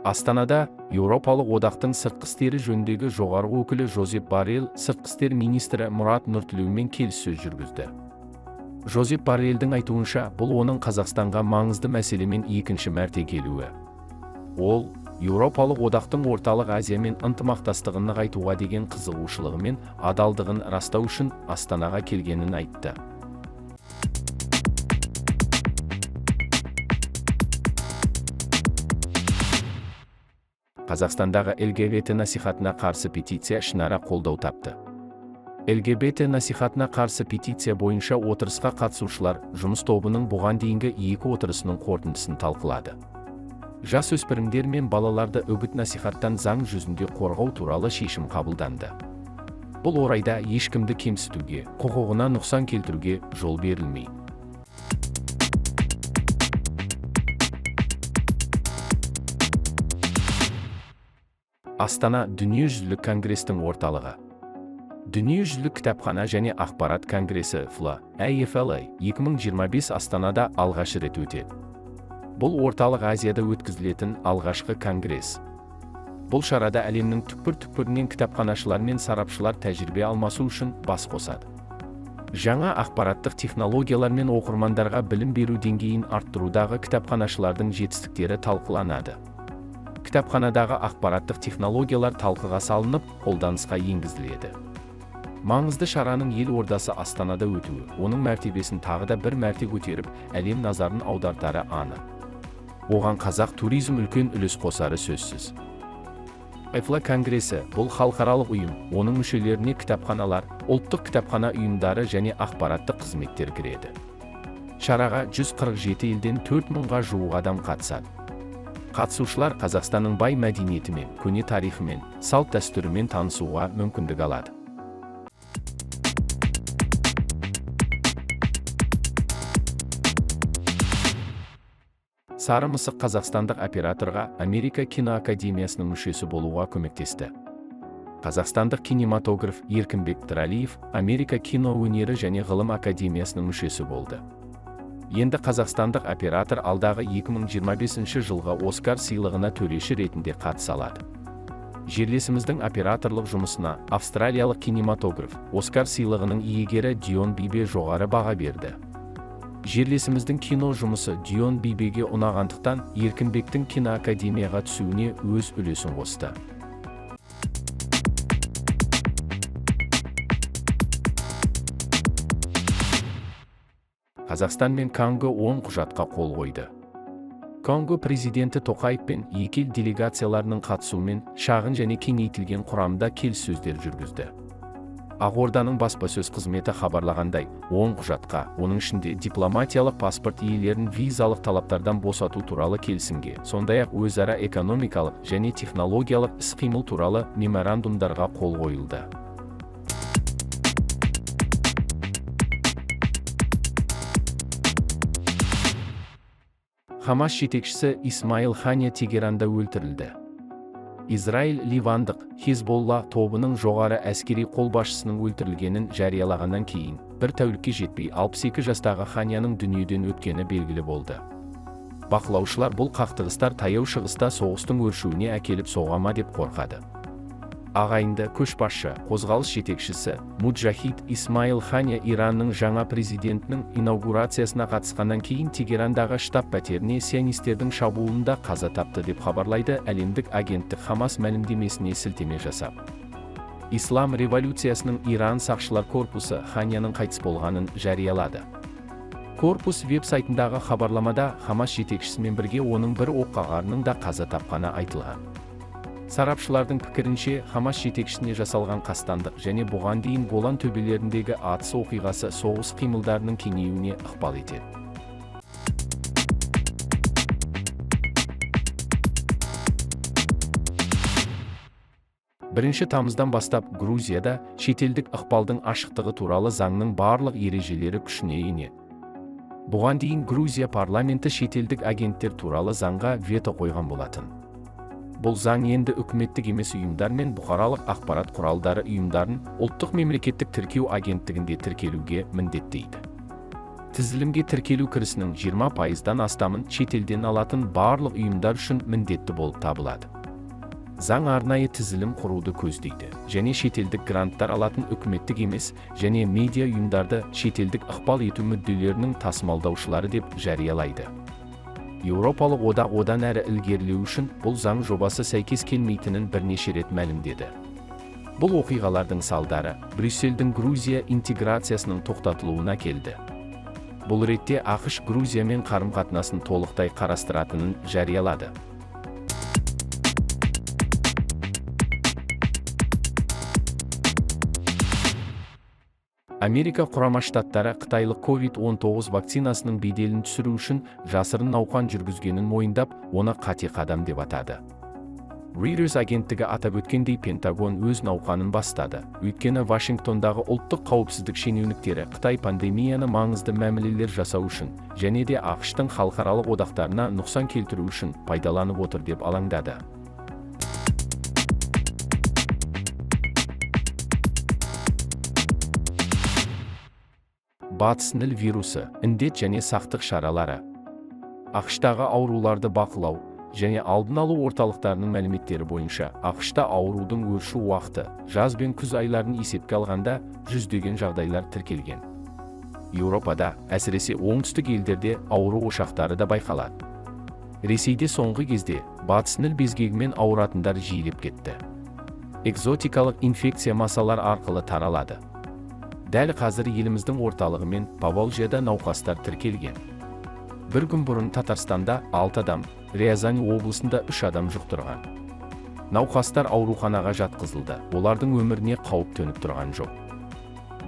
Астанада Еуропалық одақтың сыртқы істері жөніндегі жоғарғы өкілі Жозеп Боррелл сыртқы істер министрі Мұрат Нұртілеумен келіссөз жүргізді. Жозеп Борреллдің айтуынша, бұл оның Қазақстанға маңызды мәселемен екінші мәрте келуі. Ол Еуропалық одақтың Орталық Азиямен ынтымақтастығын нығайтуға деген қызығушылығы мен адалдығын растау үшін Астанаға келгенін айтты. Қазақстандағы ЛГБТ насихатына қарсы петиция ішінара қолдау тапты. ЛГБТ насихатына қарсы петиция бойынша отырысқа қатысушылар жұмыс тобының бұған дейінгі екі отырысының қорытындысын талқылады. Жас өспірімдер мен балаларды үгіт насихаттан заң жүзінде қорғау туралы шешім қабылданды. Бұл орайда ешкімді кемсітуге, құқығына нұқсан келтіруге жол берілмейді. Астана дүниежүзілік конгрестің орталығы. Дүниежүзілік кітапхана және ақпарат конгресі ФЛА AFLA 2025 Астанада алғаш рет өтеді. Бұл Орталық Азияда өткізілетін алғашқы конгресс. Бұл шарада әлемнің түкпір-түкпірінен кітапханашылар мен сарапшылар тәжірибе алмасу үшін бас қосады. Жаңа ақпараттық технологиялар мен оқырмандарға білім беру деңгейін арттырудағы кітапханашылардың жетістіктері талқыланады. Кітапханадағы ақпараттық технологиялар талқыға салынып, қолданысқа енгізіледі. Маңызды шараның ел ордасы Астанада өтуі, оның мәртебесін тағы да бір мәрте көтеріп, әлем назарын аудартары анық. Оған қазақ туризм үлкен үлес қосары сөзсіз. АФЛА конгресі бұл халықаралық ұйым, оның мүшелеріне кітапханалар, ұлттық кітапхана ұйымдары және ақпараттық қызметтер кіреді. Шараға 147 елден 4000-ға жуық адам қатысады. Қатысушылар Қазақстанның бай мәдениетімен, көне тарихымен, салт-дәстүрімен танысуға мүмкіндік алады. Сары мысық қазақстандық операторға Америка киноакадемиясының мүшесі болуға көмектесті. Қазақстандық кинематограф Еркінбек Тралиев Америка кино өнері және ғылым академиясының мүшесі болды. Енді қазақстандық оператор алдағы 2025 жылғы Оскар сыйлығына төреші ретінде қатыса алады. Жерлесіміздің операторлық жұмысына австралиялық кинематограф, Оскар сыйлығының иегері Дион Бибе жоғары баға берді. Жерлесіміздің кино жұмысы Дион Бибеге ұнағандықтан Еркінбектің киноакадемияға түсуіне өз үлесін қосты. Қазақстан мен Конго 10 құжатқа қол қойды. Конго президенті Тоқаев пен екі ел делегацияларының қатысуымен шағын және кеңейтілген құрамда келіссөздер жүргізді. Ақорданың баспасөз қызметі хабарлағандай, 10 құжатқа, оның ішінде дипломатиялық паспорт иелерін визалық талаптардан босату туралы келісімге, сондай-ақ өзара экономикалық және технологиялық іс-қимыл туралы меморандумдарға қол қойылды. Хамас жетекшісі Исмаил Хания Тегеранда өлтірілді. Израиль ливандық Хезболла тобының жоғары әскери қолбасшысының өлтірілгенін жариялағаннан кейін бір тәулікке жетпей 62 жастағы Ханияның дүниеден өткені белгілі болды. Бақылаушылар бұл қақтығыстар Таяу Шығыста соғыстың өршуіне әкеліп соға ма деп қорқады. Ағайынды көшбасшы, қозғалыс жетекшісі Муджахид Исмаил Хания Иранның жаңа президентінің инаугурациясына қатысқаннан кейін Тегерандағы штаб пәтеріне сионистердің шабуылында қаза тапты деп хабарлайды әлемдік агенттік Хамас мәлімдемесіне сілтеме жасап. Ислам революциясының Иран сақшылар корпусы Ханияның қайтыс болғанын жариялады. Корпус веб-сайтындағы хабарламада Хамас жетекшісімен бірге оның бір оққағарының да қаза тапқаны айтылған. Сарапшылардың пікірінше, Хамас жетекшісіне жасалған қастандық және бұған дейін Голан төбелеріндегі атыс оқиғасы соғыс қимылдарының кеңеюіне ықпал етеді. Бірінші тамыздан бастап Грузияда шетелдік ықпалдың ашықтығы туралы заңның барлық ережелері күшіне енеді. Бұған дейін Грузия парламенті шетелдік агенттер туралы заңға вето қойған болатын. Бұл заң енді үкіметтік емес ұйымдар мен бұқаралық ақпарат құралдары ұйымдарын ұлттық мемлекеттік тіркеу агенттігінде тіркелуге міндеттейді. Тізілімге тіркелу кірісінің 20%-дан астамын шетелден алатын барлық ұйымдар үшін міндетті болып табылады. Заң арнайы тізілім құруды көздейді және шетелдік гранттар алатын үкіметтік емес және медиа ұйымдарды шетелдік ықпал ету мүдделерінің тасымалдаушылары деп жариялайды. Еуропалық одақ одан әрі ілгерілеу үшін бұл заң жобасы сәйкес келмейтінін бірнеше рет мәлімдеді. Бұл оқиғалардың салдары Брюссельдің Грузия интеграциясының тоқтатылуына келді. Бұл ретте АҚШ Грузиямен қарым-қатынасын толықтай қарастыратынын жариялады. Америка Құрама Штаттары қытайлық COVID-19 вакцинасының беделін түсіру үшін жасырын науқан жүргізгенін мойындап, оны қате қадам деп атады. Reuters агенттігі атап өткендей, Пентагон өз науқанын бастады. Өйткені Вашингтондағы ұлттық қауіпсіздік шенеуніктері Қытай пандемияны маңызды мәмілелер жасау үшін және де АҚШ-тың халықаралық одақтарына нұқсан келтіру үшін пайдаланып отыр деп алаңдады. Батыс Ніл вирусы, індет және сақтық шаралары. АҚШ-тағы ауруларды бақылау және алдын алу орталықтарының мәліметтері бойынша, АҚШ-та аурудың өршу уақыты жаз бен күз айларын есепке алғанда, жүздеген жағдайлар тіркелген. Еуропада, әсіресе оңтүстік елдерде ауру ошақтары да байқалады. Ресейде соңғы кезде Батыс Ніл безгегімен ауыратындар жиілеп кетті. Экзотикалық инфекция масалар арқылы таралады. Дәл қазір еліміздің орталығы мен Поволжьяда науқастар тіркелген. Бір күн бұрын Татарстанда 6 адам, Рязань облысында 3 адам жұқтырған. Науқастар ауруханаға жатқызылды, олардың өміріне қауіп төніп тұрған жоқ.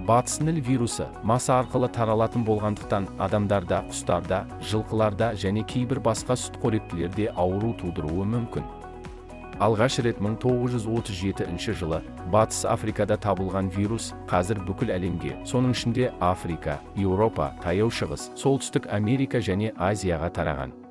Батыс Ніл вирусы маса арқылы таралатын болғандықтан, адамдарда, құстарда, жылқыларда және кейбір басқа сүтқоректілерде ауру тудыруы мүмкін. Алғаш рет 1937 жылы Батыс Африкада табылған вирус қазір бүкіл әлемге, соның ішінде Африка, Еуропа, Таяу Шығыс, Солтүстік Америка және Азияға тараған.